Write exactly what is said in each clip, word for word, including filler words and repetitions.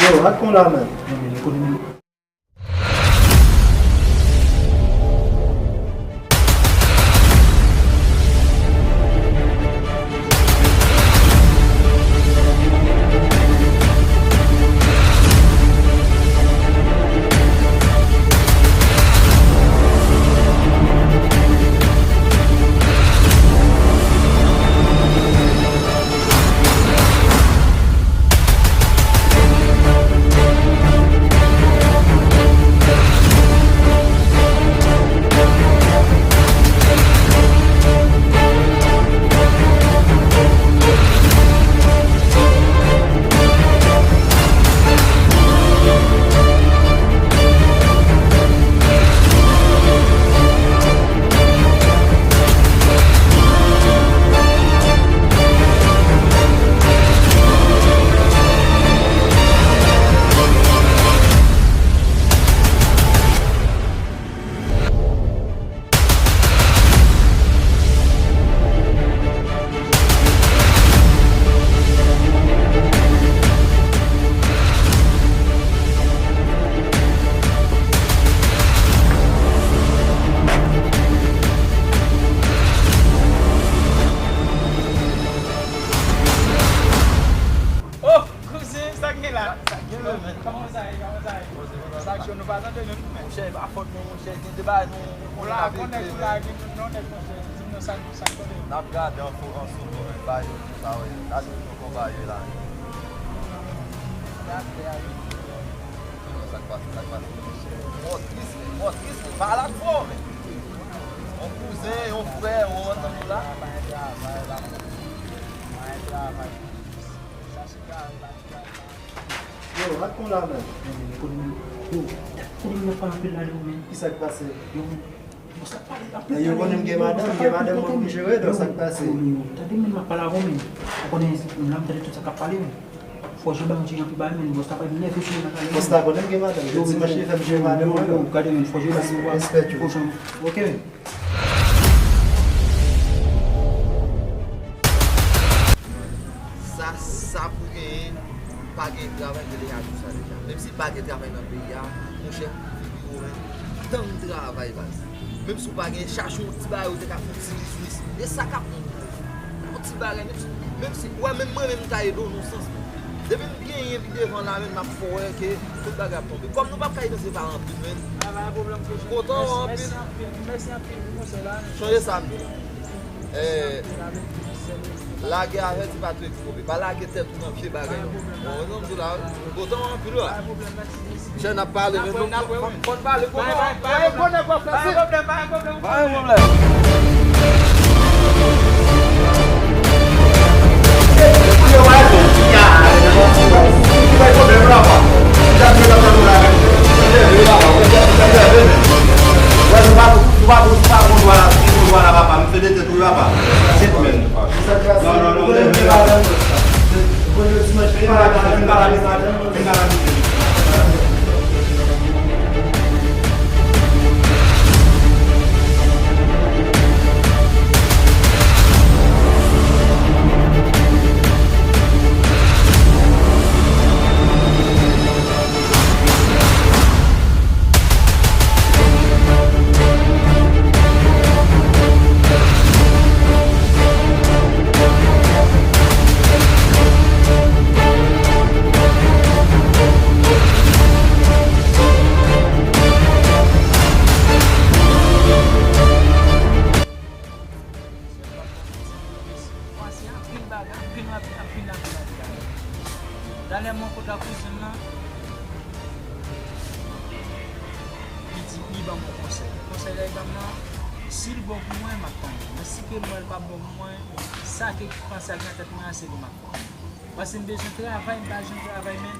Yo, rat kon la menm. Men, men, men, konnen menm. Oh, kouzen, sa k gen la? Sa k gen la, men? Kòman sa ye? Kòman sa ye? Sa k cho, nou pa tande nou, men. Monchè, e pa fòt nou, monchè, gen de bagay nou, nou la, konnen nou la, gen nou, non, nèt, monchè. Di m non, sa, sa k tande? N ap gade an fo, an sou, men, bay yo, sa, wi. Gade nou, kòman bay yo la. Gade, gade. Sa k pase, sa k pase? Mò tris, men, mò tris, men, pale ak fò, men. Yon kouzen, yon frè, yon antann la. Yo, rat kon la menm. Men, men, men, konnen menm, yo, konnen menm nan pale anpil la de ou, men. Kisa k pase? Yo, men, bon, sa pale anpil. Yo konnen m gen madanm, m gen madanm, mwen pou m jere, donk sa k pase? Yo, men, tande, men, m ap pale avè w, men. Ou konnen, m la, m tande tout sa k ap pale, men. Fò Jeba yon ti jan pi ba, men, bòs la pa nève sou mwen nan kale. Bòs la konnen m gen madanm. Yo, dimanch li fè m jere madanm mwen, yo. Gade, men, fò Jeba di w a. Respè, tchou. Fò jan. Oke, men. Sa, sa pou genyen, pa gen travay, genlè y a di w sa deja. Menm si pa gen travay nan peyi a, monchè, figi w, men, tann travay, baz. Menm si w pa gen, chache yon ti bagay ou te ka fè yon ti biznis. E sa k ap yon ti bagay, menm si, menm si, w wè, menm mwen menm, m ka ede w nan sans, men. Depi m genyen pi devan la, menm, m ap fè w wè ke tout bagay ap tonbe. Kòm nou p ap ka finanse pa anpil, menm. Kontan w anpil. Mèsi anpil, mèsi anpil pou konsèy la. Chonje sa m di w. Eh, lage avèti pa tou eksploze. Pa lage tèt ou nan pye bagay yo. Bon, non, m di w la, kontan w anpil, wi. Chè n ap pale, men nou fòn pale konnen. Pa gen pwoblèm, pa gen pwoblèm. Pa gen pwoblèm. Non, non, non, non. Pase anpil bagay, anpil, anpil, anpil, anpil, anpil bagay. Talè mwen kontak kouzen m nan, li di, li ban mwen konsèy. Konsèy la li ban m nan, si l bon pou mwen, m ap tann li. Men si ke m wè l p ap bon pou mwen, sa ke panse ak nan tèt mwen an, se li m ap fè. Paske m bezwen travay, m pa jwenn travay, men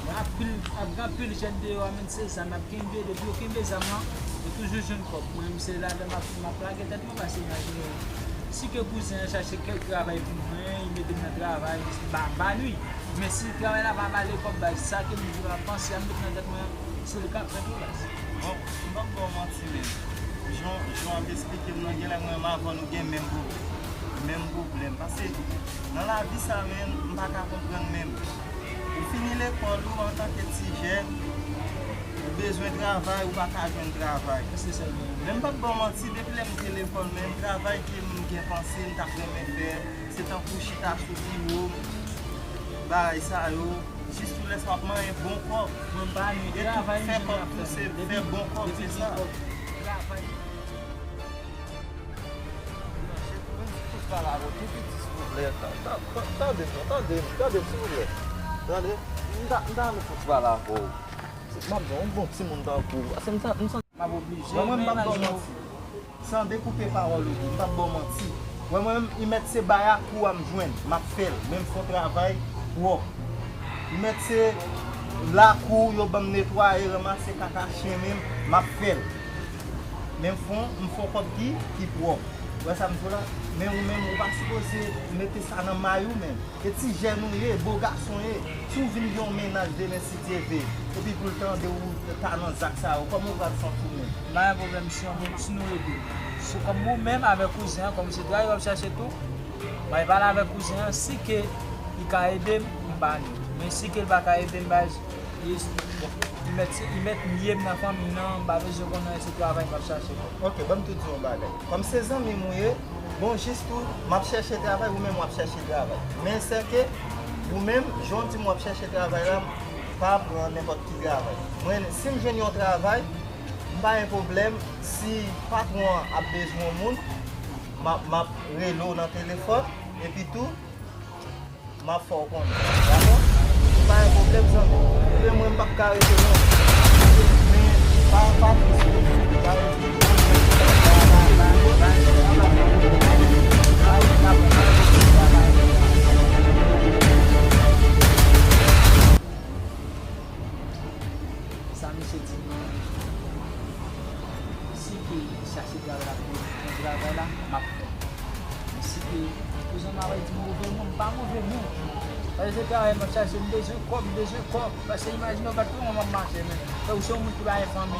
gen anpil, gen anpil jèn deyò a, men se zam y ap kenbe, depi yo kenbe zam nan, yo toujou jwenn kòb. Mwen menm se ladan m ap, m ap lage tèt mwen, paske imajine w, si ke kouzen an chache kèk travay pou mwen, li mete m nan travay, ba, ba nwi. Men si travay la pa ba l kòb, baz, sa ke m di la, panse a m met nan tèt mwen an, se li k ap fè tou, baz. Bon, m p ap ba w manti, men jan, jan w ap esplike m nan, genlè mwen menm avè w nou gen menm pwoblèm. Menm pwoblèm. Paske nan lavi sa, men, m pa ka konprann menm. Ou fini lekòl ou antanke ti jèn, ou bezwen travay, ou pa ka jwenn travay. Men m p ap ba w manti, depi lè m te lekòl menm, travay ke m gen panse m t ap renmen fè, se tankou chita sou biwo, bagay sa yo, jis tou lè sa w ap manyen bon kòb. Mwen pa ni travay, fè kòb tou, se fè bon kòb, se sa. Travay. Tande m non, tande m, tande m, silvouplè. Tande, m ta, m ta renmen fè yon ti pale avè w. M ap di w, yon bon timoun tankou w. Ase m sa, m santi. M ap oblije, mwen, mwen, m p ap ba w manti. San dekoupe pawòl ou di, m p ap ba w manti. Wè mwen, menm, li mèt se bay a kou a m jwenn, m ap fè l. Men m fè yon travay pwòp. Li mèt se lakou, yo ban m netwaye, ranmase kaka chen menm, m ap fè l. Men m fè, m fè yon kòb ki, ki pwòp. Ou wè sa m di w la? Men ou menm, ou pa sipoze mete sa nan may ou menm. E ti jèn ou ye, bo gason ye. Si w vin gen yon mennaj demen, si Dye ve, epi pou l tande w ta nan zak sa yo, kòman w pral santi w menm? M pa gen pwoblèm si yon moun, si nou rete. Si kòm ou menm avèk kouzen an, kòm se travay w ap chache tou, m al pale avèk kouzen an, si ke li ka ede m, m pa ni. Men si ke l pa ka ede m, baz, li, bon, li mèt, li mèt m ye m nan fanmi nan, m pa bezwen konnen se travay m ap chache. Ok, ban m tou di w yon bagay. Kòm se zanmi m ou ye, bon, jis tou, m ap chèche travay, ou menm w ap chèche travay. Men sèke, ou menm, jan w di m w ap chèche travay la, pa pran nenpòt ki travay. Mwen, si m jwenn yon travay, m pa gen pwoblèm, si patwon an ap bezwen yon moun, m ap, m ap rele w nan telefòn, epi tou, m ap fè w konnen. Dakò? Ou pa gen pwoblèm, zanmi. Oubyen mwen, m p ap ka rete non. Men, pa, pa tris, pa rete. Sa misye di mwen, si ke chache travay la pou mwen, travay la, m ap fè. Men si ke, kouzen m ap di move moun, m pa move moun. Paske se travay m ap chache, m bezwen kòb, m bezwen kòb. Paske imajine w gad kòman m ap mache, men. Fè ou se yon moun ki pa gen fanmi.